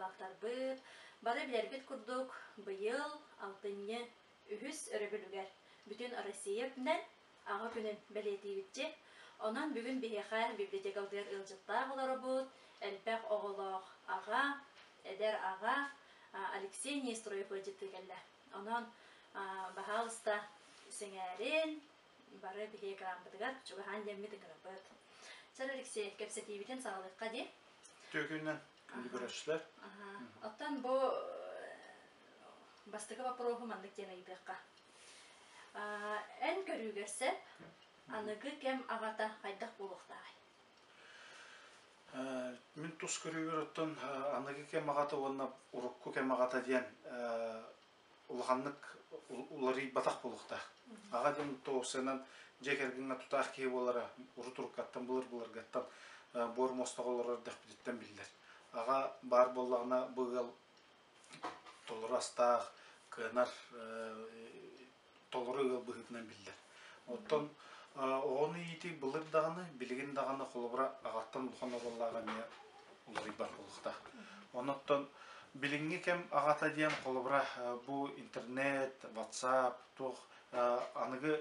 дойдулаахтарбыт! Бары билэрбит курдук, быйыл алтынньы үһүс өрөбүлүгэр бүтүн Россия үрдүнэн Аҕа күнүн бэлиэтиибитчи. Онон бүгүн биһиэхэ библиотекабытыгар ыалдьыттаах олоробут, элбэх оҕолоох аҕа, эдэр аҕа Алексей Нестроев ыалдьыттыы кэллэ. Онон, баһаалыста, сэҥээрин, бары биһиги экранбытыгар чугаһаан диэммит ыҥырабыт. Чэр, Алексей, кэпсэтиибитин саҕалыахха дии. Түөкүннэн күндү көрөөччүлэр. Оттон бу бастакы вопроһу маннык диэн ыйытыахха. Эн көрүүгэр сөп, аныгы кэм аҕата хайдах буолуохтааҕый? Мин тус көрүүбэр оттон аныгы кэм аҕата уонна урукку кэм аҕата диэн улаханнык уларыйбатах буолуохтаах. Аҕа диэн тоосынан дьиэ кэргэҥҥэ тутаах киһи буолара урут-уруккаттан былыр-былыргаттан буор муостаҕа олорор эрдэхпититтэн биллэр. Аҕа баар буоллаҕына бу ыал толору астаах, кыанар толору ыал быһыытынан биллэр. Оттон оҕону иитии былыр даҕаны, билигин даҕаны холобура аҕаттан улахан оруоллааҕа эмиэ уларыйбат буолуохтаах. Онон билиҥҥи кэм аҕата диэн холобура бу интернет, WhatsApp туох аныгы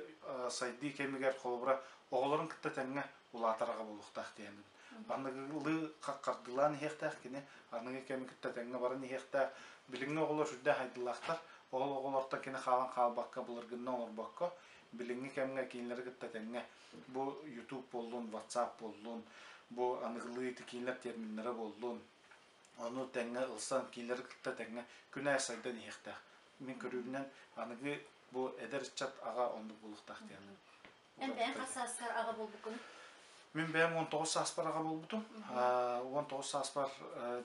сайдыы кэмигэр холобура оҕолорун кытта тэҥҥэ улаатар аҕа буолуохтаах диэн аныгылыы хардыылаан иһиэхтээх кини аныгы кэми кытта тэҥҥэ баран иһиэхтээх. Билиҥҥи оҕолор сүрдээх айдылаахтар. Ол оҕолортон кини хаалан хаалбакка, былыргынна оҥорбокко, билиҥҥи кэмҥэ кинилэри кытта тэҥҥэ бу YouTube буоллун, WhatsApp буоллун, бу аныгылыы ити кинилэр терминнэрэ буоллун, ону тэҥҥэ ылсан кинилэри кытта тэҥҥэ күн аайы сайдан иһиэхтээх. Мин көрүүбүнэн аныгы бу эдэр ыччат аҕа оннук буолуохтаах диэн. Эн бэйэҥ хас сааскар аҕа буолбуккун? Мин бэйэм 19 сааспар аҕа буолбутум. 19 сааспар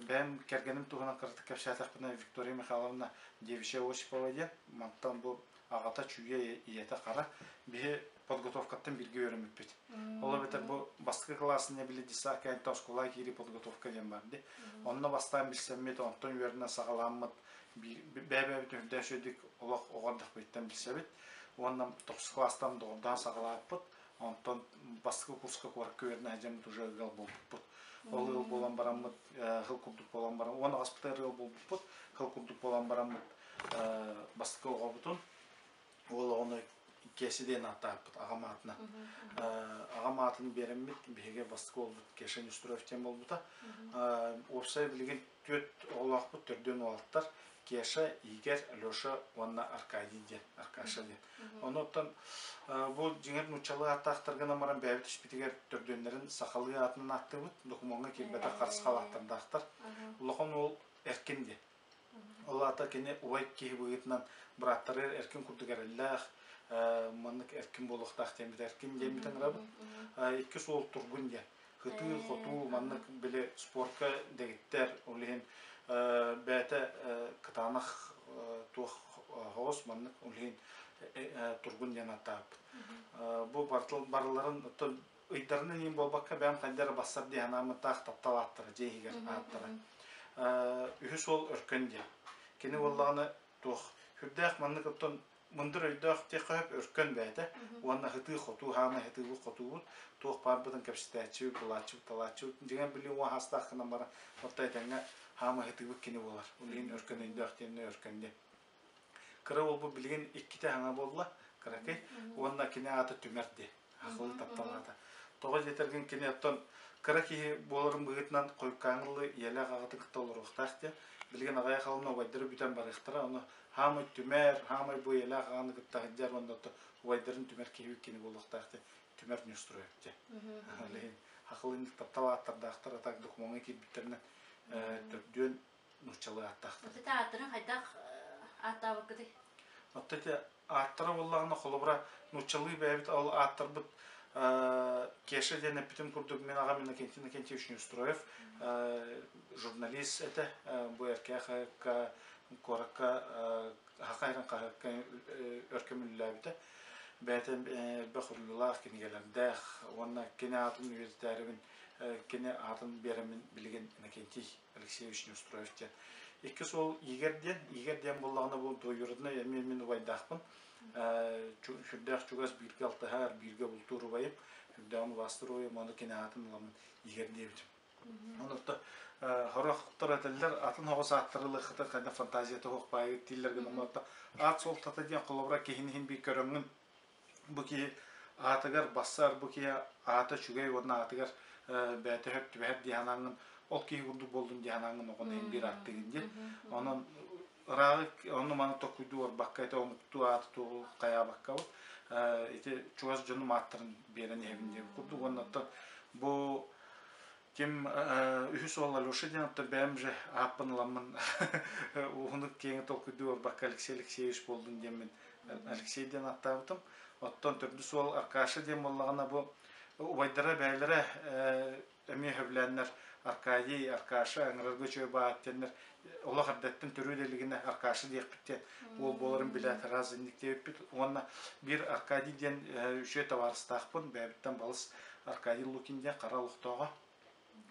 бэйэм кэргэним туһунан кыратык кэпсээтэхпинэ Виктория Михайловна Девичья Осипова диэн. Мантан бу аҕата Чүүйэ, ийэтэ Хара. Биһи подготовкаттан бииргэ үөрэммиппит. Ол эбэтэр бу бастакы кылаасын били десарт кэнниттэн оскуолаҕа киирии подготовка диэн бар дии. Онно бастаан билсэммит, онтон үөрэнэн саҕаламмыт бэйэ-бэйэбитин үрдээх үчүгэйдик олох оҕо эрдэхпититтэн билсэбит. Уонна тохсус кылаастан доҕордоон саҕалаабыппыт. Онтон бастакы курска куоракка үөрэнэ сылдьаммыт уже ыал буолбуппут. Ол ыал буолан бараммыт, хыл курдук буолан баран, уон аҕыспытыгар ыал буолбуппут, хыл курдук буолан бараммыт бастакы оҕобутун, уол оҕону Кеша диэн ааттаабыппыт аҕам аатынан. Аҕам аатын биэрэммит, биһиги бастакы уолбут Кеша Неустроев диэн буолбута. Уопсай билигин түөрт оҕолоохпут, төрдүөн уолаттар Кеша, Игорь, Алеша уонна Аркадий диэн, Аркаша диэн. Онуттан бу дьиҥэр нууччалыы ааттаахтар гынан баран бэйэбит испитигэр төрдүөннэрин сахалыы аатынан ааттыыбыт, докумуоҥҥа киирбэтэх харысхал ааттардаахтар. Улахан уол Эркин диэн. Ол аата кини убай киһи быһыытынан бырааттарыгар эркин курдук эрэллээх, маннык эркин буолуохтаах диэммит эркин диэммит ыҥырабыт. Иккис уол Тургун диэн. Ытыы-хотуу маннык били спорка дэгиттэр, ол иһин бэйэтэ кытаанах туох оҕус маннык ол иһин Тургун диэн ааттаабыппыт. Бу барыларын оттон ыйдарынан иин буолбакка бэйэм хайда эрэ бассар дии санааммыттаах таптал ааттара, дьиэ иһигэр ааттара. Үһүс уол Өркөн диэн. Кини буоллаҕына туох сүрдээх маннык оттон мындыр өйдөөх диэххэ сөп өркөн бэйэтэ уонна ытыы-хотуу хаамай ытыыбыт-хотуубут туох баарбытын кэпсэтээччибит, булааччыбыт, талааччыбыт дьиҥэр били уон саастаах гынан баран отто этэҥҥэ хаамай ытыыбыт кини буолар. Ол иһин өркөн өйдөөх диэннэ өркөн диэн. Кыра уолбут билигин иккитэ хаҥа буолла, кыракый уонна кини аата Түмэр диэн. Акылы тапталаата. Тоҕо диэтэргин кини оттон кыра киһи буоларын быһыытынан хойуккааҥылы ийэлээх аҕатын кытта олоруохтаах диэн. Билигин аҕыйах алын убайдара бүтэн барыахтара. Ону хаамай түмэр, хаамай бу ийэлээх аҕаны кытта сылдьар уонна оттон убайдарын түмэр киһи кини буолуохтаах диэн түмэр Неустроев диэн. Ол иһин акылын таптал ааттардаахтар, а так докумуоҥҥа киирбиттэринэн төрдүөн нууччалыы ааттаахтар. Ити ааттарын хайдах ааттаабыккытый? Оттон ити ааттара буоллаҕына, холобура, нууччалыы бэйэбит ол ааттарбыт Кеша диэн эппитим курдук мин аҕам Иннокентий Иннокентьевич Неустроев журналист этэ. Бу Эркээ хаһыакка, куоракка Хахайран хаһыакка өр көмүллээбитэ. Бэйэтэ элбэх уруйулаах кинигэлэрдээх уонна кини аатын үйэтитээрибин, кини аатын биэрэммин билигин Иннокентий Алексеевич Неустроев диэн. Иккис уол Игорь диэн. Игорь диэн буоллаҕына бу двоюродной эмиэ мин убайдаахпын. Сүрдээх чугас бииргэ алтыһар, бииргэ бултуур убайым. Сүрдээҕин убаастыыр убайым, ону кини аатын ыламмын Игорь диэбитим. Онуота хорохтор этэллэр атын оҕо сааттарылыаххытын хайда фантазията суох баайыт дииллэр гынан барта аат суолтата диэн холобура киһини иһин биир көрөҥҥүн бу киһи аатыгар бассар бу киһи аата үчүгэй уонна аатыгар бэйэтэ сөп түбэһэр дии санааҥҥын ол киһи курдук буоллун дии санааҥҥын оҕону иһин биир ааттыгын диэн онон ырааҕы ону маны толкуйдуу барбакка ити омуктуу ааты тугу хайаабаккабыт ити чугас дьонум ааттарын биэрэн иһэбин диэн курдук уонна оттон бу ким үһүс уол Алеша диэн оттон бэйэм же ааппын ыламмын уһунук киэҥи толкуйдуу барбакка Алексей Алексеевич буоллун диэммин Алексей диэн ааттаабытым. Оттон төрдүс уол Аркаша диэн буоллаҕына бу убайдара бэйэлэрэ эмиэ сөбүлээннэр Аркадий, Аркаша ыҥырарга үчүгэй баат диэннэр олох эрдэттэн төрүү да илигинэ Аркаша диэхпит диэн уол буоларын билээт раз инник диэбиппит. Уонна биир Аркадий диэн үчүгэй табаарыстаахпын бэйэбиттэн балыс Аркадий Лукин диэн хара олохтооҕо.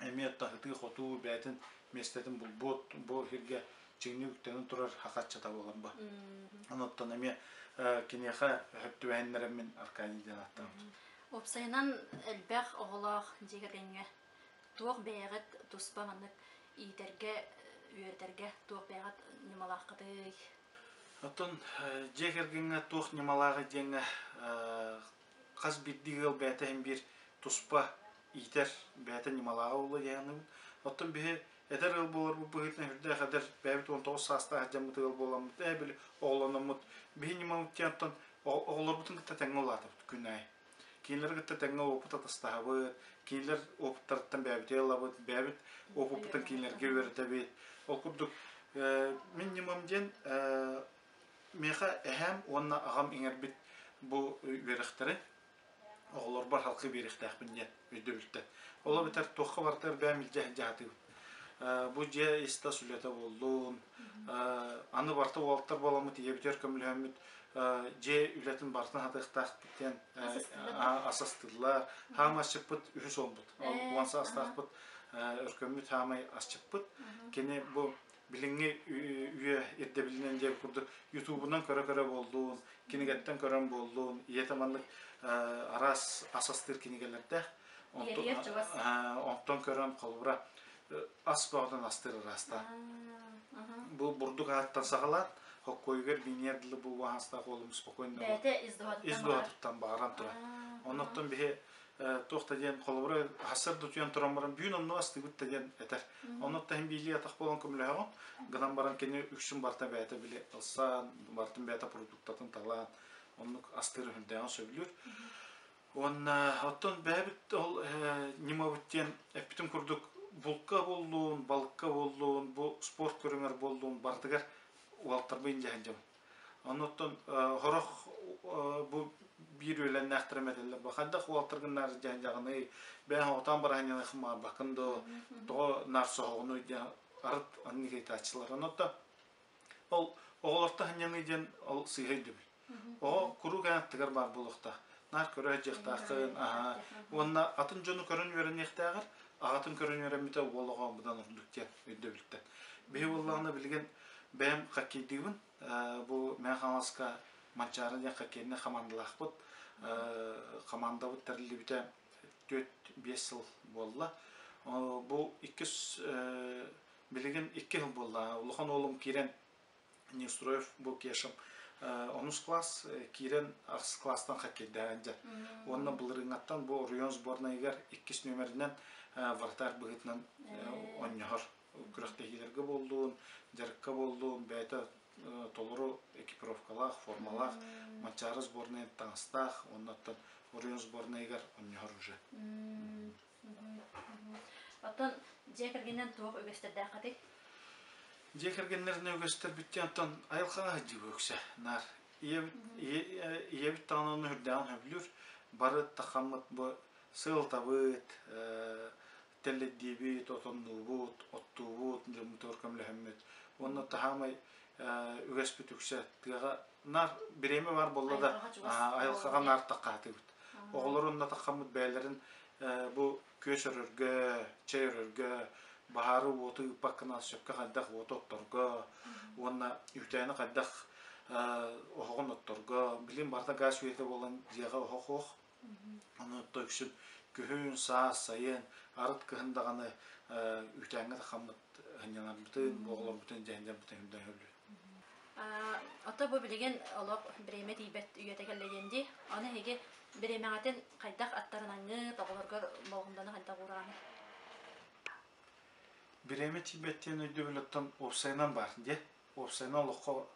Эмиэ таһытыы-хотуу бэйэтин миэстэтин булбут, бу сиргэ чиҥник үктэнэн турар хахаччата буолан бу. Оноттон эмиэ киниэхэ сөп түбэһиннэрэммин Аркадий диэн ааттаабытым. Уопсайынан элбэх оҕолоох дьиэ кэргэҥҥэ туох бэйэҕит туспа маннык иитэргэ, үөрэтэргэ туох бэйэҕит ньымалааххытый? Оттон дьиэ кэргэҥҥэ туох ньымалааҕый диэҥҥэ хас биирдии ыал бэйэтэ иһин биир туспа иитэр бэйэтэ ньымалааҕа буолуо дии саныыбын. Оттон биһи эдэр ыал буоларбыт быһыытынан сүрдээх эдэр бэйэбит 19 саастаах дьоммут ыал буоламмыт ээ били оҕолономмут биһи ньымабыт диэн оттон оҕолорбутун кытта тэҥҥэ улаатабыт күн аайы. Кинилэри кытта тэҥҥэ опыт атастаһабыт, кинилэр опыттарыттан бэйэбит ылабыт, бэйэбит опыппытын кинилэргэ үөрэтэбит. Ол курдук мин ньымам диэн миэхэ эһээм уонна аҕам иҥэрбит бу үөрэхтэри оҕолорбор халқы биэриэхтээхпин диэн өйдөбүлтэн. Ол эбэтэр туохха барытыгар бэйэм илдьэ сылдьа сатыыбын. Бу дьиэ ис-тас үлэтэ буоллун, аны барыта уолаттар буоламмыт ийэбитигэр көмөлөһөммүт дьиэ үлэтин барытын сатыахтаахпыт диэн асастыыллар. Хаам асчыппыт үһүс уолбут. Уон саастаахпыт өркөммүт хаамай асчыппыт. Кини бу билиҥҥи үйэ ирдэбилинэн диэн курдук ютубунан көрө-көрө буоллун, кинигэттэн көрөн буоллун, ийэтэ маннык араас ас астыыр кинигэлэрдээх. Онтон көрөн холобура ас бөҕөтүн астыыр ыраастаах. Бу бурдук ааттан саҕалаан хоккойугар биниэр дылы бу уһаастаах уолум спокойно из дуһатыттан баҕаран турар. Оннуттан биһи туох да диэн холобура хассар да утуйан туран баран бүгүн онно астыыбыт да диэн этэр. Оннуттан иһин биилии атах буолан көмөлөһөҕүн. Гынан баран кини үксүн барыта бэйэтэ били ылсан, барытын бэйэтэ продуктатын талаан, оннук астыыр үрдээҕин сөбүлүүр. Уонна оттон бэйэбит ол ньымабыт диэн эппитим курдук булка буоллун, балыкка буоллун, бу спорт көрүҥэр буоллун барытыгар уолаттарбын илдьэ сылдьабын. Оннуттан сорох бу биир үөлэннээхтэрим этэллэр бу хайдах уолаттаргын наар дьаһанньаҕыный, бэйэҥ оҕотоон бараһынньаныххын баҕарбаккын дуо, тоҕо наар соһоҕунуй диэн арыт аннык ыйытааччылар. Оннуттан ол оҕолортон сынньаныы диэн ол сыыһа өйдөбүл. Оҕо куруук эн аттыгар баар буолуохтаах. Наар көрө сылдьыахтааххын, аһаа. Уонна атын дьону көрөн үөрэниэхтээҕэр, аҕатын көрөн үөрэммитэ уол оҕо быдан ордук диэн өйдөбүлтэн. Биһи буоллаҕына билигин бэйэм хоккейдыыбын. Бу Мэҥэ Хаҥаласка Манчаары диэн хоккейнай хамаандалаахпыт. Хамаандабыт тэриллибитэ 4-5 сыл буолла. Бу иккис билигин икки сыл буолла. Улахан уолум киирэн Неустроев бу Кешам онус класс киирэн ахсыс класстан хоккейдаан дьэ. Уонна былырыыҥҥаттан бу оройуон сборнайыгар иккис нүөмэринэн вратарь быһыытынан онньоһор күрэхтэһиилэргэ буоллун, дьарыкка буоллун, бэйэтэ толору экипировкалаах, формалаах, Манчаары сборнайын таҥастаах, уонна оттон оройуон сборнайыгар онньоһор уже. Оттон дьиэ кэргэнинэн туох үгэстэрдээххитий? Дьиэ кэргэннэринэн үгэстэрбиттэн оттон айылҕаҕа сылдьыы үксэ наар. Ийэбит, ийэбит даҕаны ону үрдээҕин сөбүлүүр. Бары тахаммыт бу сыалтабыт, тэллэйдиибит, отоннуубут, оттуубут, дьоммутугар көмөлөһөммүт. Уонна таһаамай үгэспит үксэ тыаҕа наар бириэмэ баар буолла да айылҕаҕа наар таххаатыбыт. Оҕолор онно таххаммыт бэйэлэрин бу күөс өрөргө, чэй өрөргө, баһаары уоту ыыппаккына сөпкө хайдах уоту отторго уонна үүтээни хайдах оһоҕун отторго билин барыта газ үйэтэ буолан дьиэҕэ оһох оһох. Ону отто үксүн Күһүн, саас, сайын, арыт кыһын даҕаны үүтээҥҥэ тахаммыт һынньанарбытын, оҕолорбутун дьэһиннэрбитин үрдэн өлүү. Ото бу билигин олох бириэмэ тиийбэт үйэтэ кэллэ диэн дии. Аны эһиги бириэмэҕитин хайдах аттарынаҥҥыт, оҕолорго болҕомтону хайдах уураҕыный? Бириэмэ тиийбэт диэн өйдөбүл оттон уопсайынан баар диэ. Уопсайынан олоххо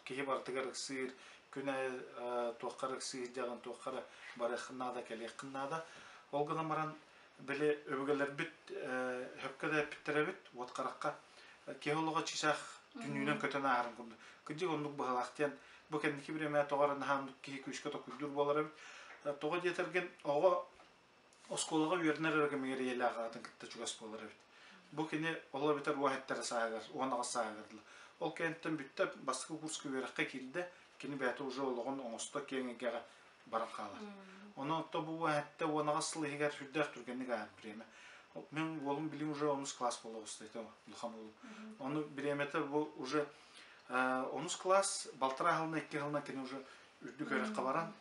киһи барытыгар ыксыыр, күн аайы туохха эрэ ыксыыр дьаҕын, туохха эрэ барыаххын наада, кэлиэххин наада. Ол гынан баран, били өбүгэлэрбит сөпкө да эппиттэр эбит, уот харахха киһи олоҕо чычах түннүүнэн көтөн ааһарын курдук. Кырдьык оннук быһалаах диэн бу кэнники бириэмэ тоҕо эрэ наһаа оннук киһи күүскэ токуйдуур буолар эбит. Тоҕо диэтэргин оҕо оскуолаҕа үөрэнэр эрэ кэмигэр ийэлээх аҕатын кытта чугас буолар эбит. Бу кини ол эбэтэр уоһэттэрэ сааһыгар, 18 сааһыгар дылы. Ол кэнниттэн бүттэ, бастакы курска үөрэххэ киирдэ, кини бэйэтэ уже олоҕун оҥосто киэҥ эйгэҕэ баран хаалар. Онон отто бу уоһэттэ 18 сыл иһигэр сүрдээх түргэнник ааһар бириэмэ. Мин уолум билим уже онус класс буола оҕуста улахан уолум. Ону бириэмэтэ бу уже онус класс балтараа сылына икки сылына кини уже үрдүк үөрэххэ баран,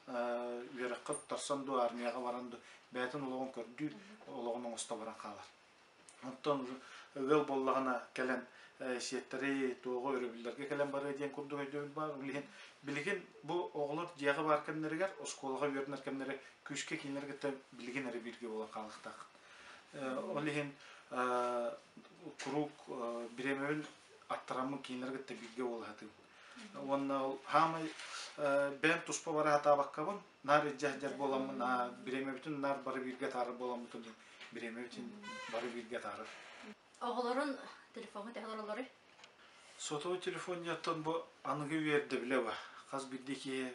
үөрэххэ туттарсан дуу, армияҕа баран дуу, бэйэтин олоҕун көрдүү, олоҕун оҥосто баран хаалар. Оттон ыал буоллаҕына кэлэн сиэттэри, туоҕу өрөбүллэргэ кэлэн барыа диэн курдук өйдөбүл баар. Билигин, билигин бу оҕолор дьиэҕэ баар кэмнэригэр, оскуолаҕа үөрэнэр кэмнэрэ күүскэ кинилэр кытта билигин эрэ бииргэ буолан хаалыахтаах. Ол иһин куруук бириэмэбин аттараммын кинилэр кытта бииргэ буола сатыыбын. Уонна ол хаамай бэйэм туспа бара сатаабаккабын, наар илдьэ сылдьар буоламмын, бириэмэбитин наар бары бииргэ атаарар буоламмытын бириэмэбитин бары бииргэ атаарар. Оҕолорун телефоҥҥа төһө олороллоруй? Сотовый телефонньоттон бу аныгы үөрдэбилэ бар. Хас биирдии киһи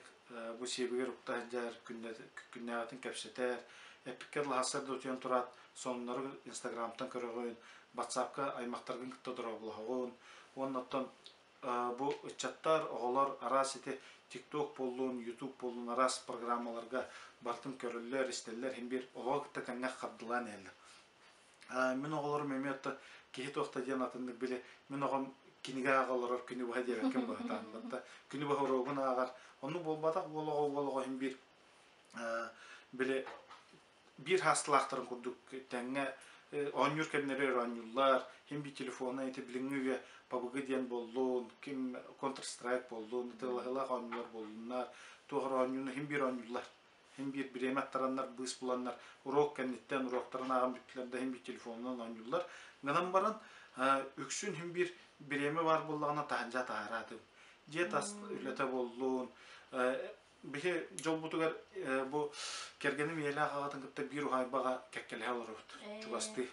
бу сиэбигэр укта сылдьар, күннээҕитин кэпсэтэр, эппиккэ дылы да утуйан тураат, сонуннары Инстаграмтан көрөҕүн, Ватсапка аймахтаргын кытта дорооболоһоҕун уонна оттон бу ыччаттар, оҕолор араас ити TikTok буоллун, YouTube буоллун араас программаларга барытын көрөллөр, истэллэр, иһин биир оҕо кытта тэҥҥэ хардылаан иһэллэр. Мин оҕолорум эмиэ отто киһи туох да диэн атыннык били мин оҕом кинигэ ааҕа олорор күнү быһа диэбэккин быһатаан күнү быһа уруогун ааҕар. Оннук буолбатах уол оҕо уол оҕо иһин биир били биир хаастылаахтарын курдук тэҥҥэ оонньуур кэмнэригэр оонньууллар, ким биир телефона ити билиҥҥи үйэ PUBG диэн буоллун, ким Counter Strike буоллун, ытыалаһыылаах оонньуулар буоллуннар, туох эрэ оонньууну иһин биир оонньууллар. Иһин биир бириэмэ аттараннар, быыс буланнар, уруок кэнниттэн уруоктарын ааҕан бүттүлэр да иһин биир телефонунан оонньууллар. Гынан баран, үксүн иһин биир бириэмэ баар буоллаҕына таһырдьа таһаараатым. Дьиэ тас үлэтэ буоллун, Биһи дьолбутугар бу кэргэним ийэлээх аҕатын кытта биир уһаайбаҕа кэккэлэһэ олоробут, чугастыы.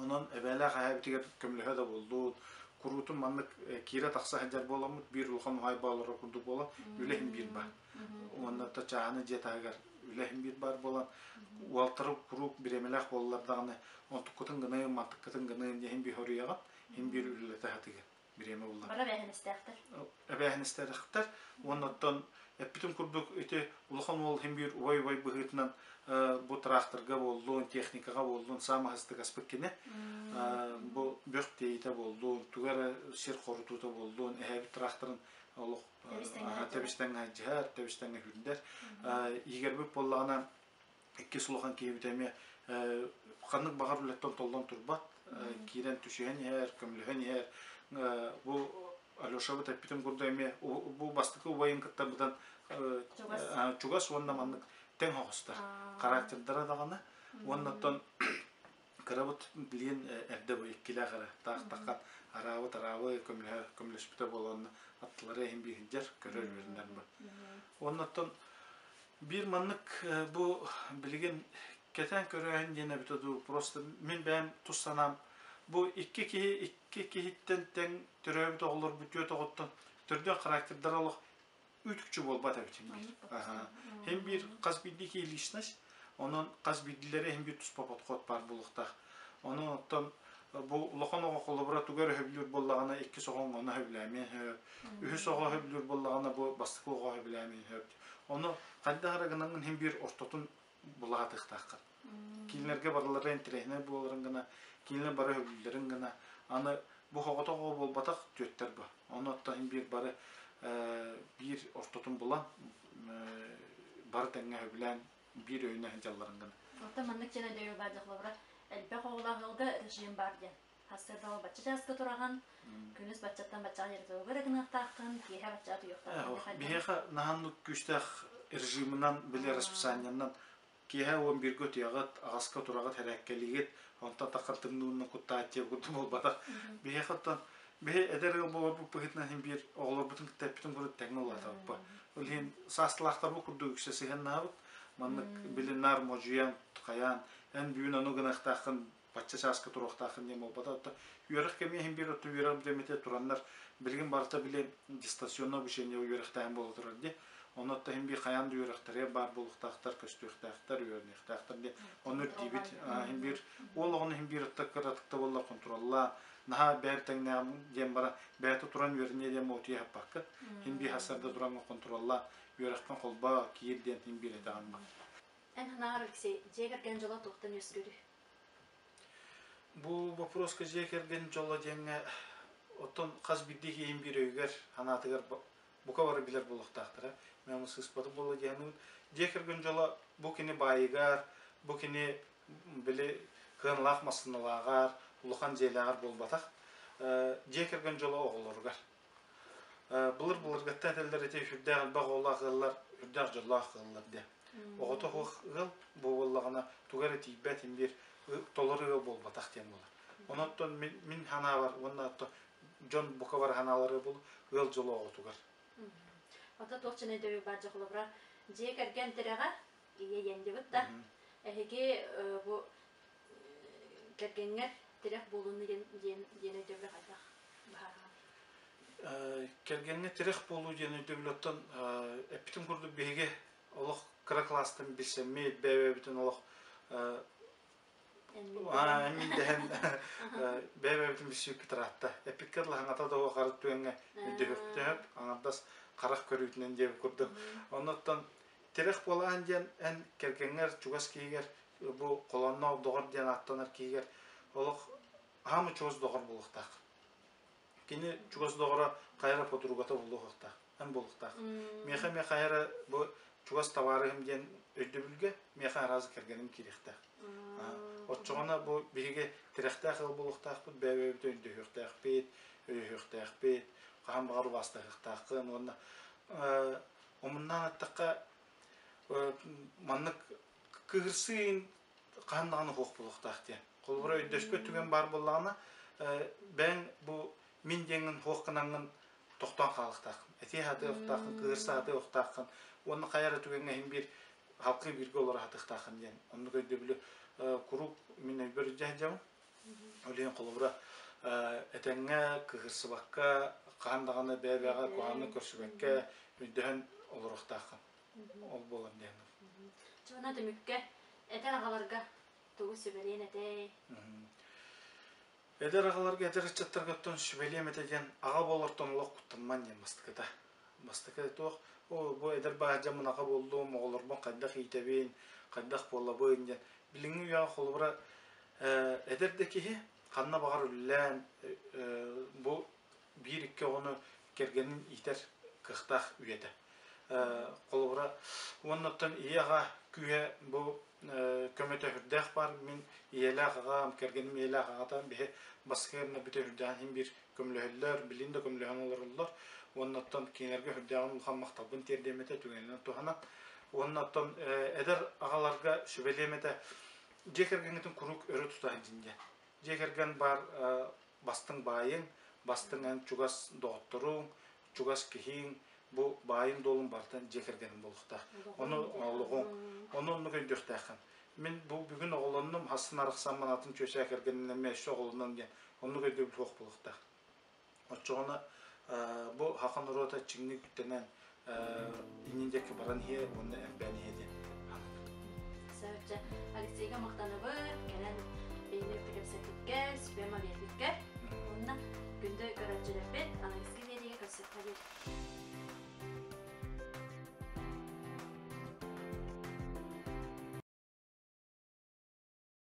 Онон эбээлээх эһээбитигэр көмөлөһө да буоллун, куруутун маннык киирэ-тахса сылдьар буоламмыт, биир улахан уһаайба олорор курдук буолан, үлэ иһин биир баар. Уонна да чааһына дьиэ таһыгар үлэ иһин биир баар буолан, уолтары куруук бириэмэлээх буоллар даҕаны, онтуккутун гыныым, мантыккытын гыныым диэн иһин биир хоруйаҕын, иһин биир үлэлэтэ сатыыгын. Бириэмэ булла. Бары эбээһинэстээхтэр. Эбээһинэстээхтэр. Уонна оттон эппитим курдук ити улахан уол иһин биир убай-убай быһыытынан бу тракторга буоллун, техникаҕа буоллун саамай аспыт кини. Бу бөх тиэйитэ буоллун, туга эрэ сир хорутуута буоллун, эһээбит тракторын олох тэбис-тэҥҥэ дьиһэр, тэбис-тэҥҥэ хүрдэр. Игэрбит буоллаҕына иккис улахан киһибит эмиэ ханнык баҕар үлэттэн толлон турбат, киирэн түсүһэн иһэр, көмөлөһөн иһэр. Бу Алешабыт эппитим курдук эмиэ бу бастакы убайын кытта быдан чугас уонна маннык тэҥ оҕустар характердара даҕаны уонна оттон кырабыт билигин эрдэ бу иккилээх эрэ таах-таххан араабыт-араабы көмөлөһө көмөлөспүтэ буолан аттылара иһин биһирдэр көрөр үөрэнэр бу уонна оттон биир маннык бу билигин кэтээн көрөөһүн диэн эбитэ дуу просто мин бэйэм тус санаам бу икки киһи икки киһиттэн тэҥ төрөөбүт оҕолорбут түөрт оҕоттон төрдүөн характердара олох үтүкчү буолбат эбит син биир. Һин биир хас биирдии киһи личность, онон хас биирдиилэрэ иһин биир туспа подход баар буолуохтаах. Онон оттон бу улахан оҕо холобура тугу эрэ сөбүлүүр буоллаҕына иккис оҕоҥ ону сөбүлээмиэн сөп, үһүс оҕо сөбүлүүр буоллаҕына бу бастакы оҕо сөбүлээмиэн сөп. Ону хайдах эрэ гынаҥҥын иһин биир ортотун булаатыахтааххын. Кинилэргэ барылара интэриэһинэй буоларын гына, кинилэр бары сөбүлүүллэрин гына, аны бу соҕотох оҕо буолбатах түөттэр бу. Ону оттон иһин биир бары биир ортотун булан бары тэҥҥэ сөбүлээн Биир өйүнэн сылдьалларын гына. Оттон маннык дьиэн өйдөбүл баар дьахлабыра элбэх оҕолоох ыалга режим баар диэн. Сарсыарда бачча чааска тураҕын, күнүс баччаттан баччаҕа дьарыктыгар гыныахтааххын, киэһэ баччаҕа туйуохтааххын. Биһиэхэ наһаннык күүстээх режимынан, били расписаниенан киэһэ 11-гэ утуйаҕыт, аҕаска тураҕыт, хэрээккэлиигит, онтон таххан тымныынна куттааччы курдук буолбатах. Биһиэхэ оттон биһи эдэр ыал буоларбыт быһыытынан иһин биир оҕолорбутун кытта эппитин курдук тэҥҥэ улаатабыппыт. Ол иһин саастылаахтарбыт курдук үксэ сыһыаннаабыт. Маннык билиннар модьуйан, хайаан, эн бүгүн ону гыныахтааххын, бачча чааска туруохтааххын диэн буолбата. Оттон үөрэх кэмэ иһин биир оттон үөрэх бирэмэтэ тураннар билигин барыта били дистанционное обучение үөрэхтээһин буола турар дии. Онно оттон иһин биир хайаан да үөрэхтэригэр баар буолуохтаахтар, көстүөхтээхтэр, үөрэниэхтээхтэр диэн ону ирдиибит. Иһин биир уол оҕону иһин биир отто кыратыкта буолла контроллаа, наһаа бэйэр тэҥнээҕим диэн баран бэйэтэ туран үөрэниэ диэн утуйа хаппакка иһин биир хасарда туран контроллаа, үөрэхпин холбоо, киир диэн иһин биир этэҕин ба. Эн санааҕар, Алексей, дьиэ кэргэн дьоло туохтан үөскүүрүй? Бу вопроска дьиэ кэргэн дьоло диэҥҥэ оттон хас биирдии киһим биир өйүгэр, санаатыгар бука бары билэр буолуохтаахтара. Мен ону сыыспатым буолла диэхинибин. Дьиэ кэргэн дьоло бу кини баайыгар, бу кини били кыаналаах массыыналааҕар, улахан дьиэлээҕэр буолбатах. Дьиэ кэргэн дьоло оҕолоругар. Былыр-былыргыттан этэллэр ити сүрдээх элбэх оҕолоох ыаллар үрдээх дьоллоох ыаллар диэн. Оҕото суох ыал буоллаҕына туга эрэ тиийбэт биир толору ыал буолбатах диэн буолар. Онон мин санаабар уонна дьон бука бары санаалара бул ыал дьоло оҕотугар. Ото туох чын өйдөбүл бар дьохолобура дьиэ кэргэн тирэҕэ ийэ диэн да эһиги бу кэргэҥҥэр тирэх буолууну диэн диэн өйдөбүлү хайдах быһаараҕын? Кэргэҥҥэ тирэх буолуу диэн өйдөбүл оттон эппитим курдук биһиги олох кыра кылаастан билсэммит, бэйэ-бэйэбитин олох мин дэһэн бэйэ-бэйэбитин билсибиппит ыраатта. Эппиккэ дылы хаҥата да суох арыт түгэҥҥэ өйдөһүөхтөөх, аҥардас харах көрүүтүнэн диэбит курдук. Оннуттан тирэх буолаан диэн эн кэргэҥҥэр, чугас киһигэр бу холонноох доҕор диэн ааттанар киһигэр олох аһаамы чугас доҕор буолуохтаах. Кини чугас доҕоро хайа эрэ подругата буолуохтаах, эн буолуохтаах. Миэхэ эмиэ хайа эрэ бу чугас табаарыһым диэн өйдөбүлгэ миэхэ араас кэргэним киириэхтээх. Оччоҕуна бу биһиги тирэхтээх ыал буолуохтаахпыт, бэйэ-бэйэбитин өйдөһүөхтээхпит, өйөһүөхтээхпит, хаһан баҕар убаастаһыахтааххын уонна омуннаан эттэххэ маннык кыһырсыы хаһан даҕаны суох буолуохтаах диэн. Холобура өйдөспөт түгэн баар буоллаҕына, бэйэҥ бу мин диэҥҥин суох гынаҥҥын тохтоон хаалыахтааххын. Этиэ сатыахтааххын, кыырса сатыахтааххын уонна хайа эрэ түгэҥҥэ иһин биир халкыы бииргэ олоро сатыахтааххын диэн. Оннук өйдөбүлү куруук мин өйбөр илдьэ сылдьабын. Ол иһин холобура этэҥҥэ кыһырсыбакка, хаһан даҕаны бэйэ-бэйэҕэ куһаҕаны көрсүбэккэ өйдөһөн олоруохтааххын. Ол буолан диэн. Чуона түмүккэ эдэр аҕаларга тугу сүбэлиэн этэй? Эдэр аҕаларга, эдэр ыччаттарга оттон сүбэлиэм этэ диэн аҕа буолартан олох куттанман диэн бастакыта. Бастакы туох, о, бу эдэр баһдьаммын аҕа буоллум, оҕолорбун хайдах иитэбин, хайдах буолабын диэн. Билиҥҥи үйэҕэ холобура эдэр да киһи ханна баҕар үлэлээн бу биир-икки оҕону кэргэнин иитэр кыахтаах үйэтэ. Холобура, уонна оттон ийэ-аҕа күүһэ бу көмөтө сүрдээх баар. Мин ийэлээх аҕам, кэргэним ийэлээх аҕата биһи баскыарна бүтэ сүрдээҕин иһин биир көмөлөһөллөр, билин да көмөлөһөн олороллор. Уонна оттон кинилэргэ сүрдээҕин улахан махталбын тиэрдиэм этэ түгэнинэн туһанан. Уонна оттон эдэр аҕаларга сүбэлиэм этэ дьиэ кэргэҥҥитин куруук өрө тута сылдьын диэн. Дьиэ кэргэн баар бастыҥ баайыҥ, бастыҥ эн чугас доҕотторуҥ, чугас киһиҥ, бу баайын-дуолун барытын дьиэ кэргэнин буолуохтаах. Ону олоҕуҥ, ону оннук өйдүөхтээххин. Мин бу бүгүн оҕолоннум, хассын арахсаммын атын чүөчээ кэргэнинэн өссө оҕолонон диэн оннук өйдөбүл суох буолуохтаах. Оччоҕуна бу саха норуота чиҥник үктэнэн иннин диэки баран иһиэ уонна элбээн иһиэ диэн саныыбын. Сарча Алексейга махтанабыт, кэлэн бэйэни кытта кэпсэппиккэр, сүбэ-ама биэрбиккэр. Уонна күндү көрөөччүлэрбит аныгыскы биэриигэ көрсүөххэ диэри.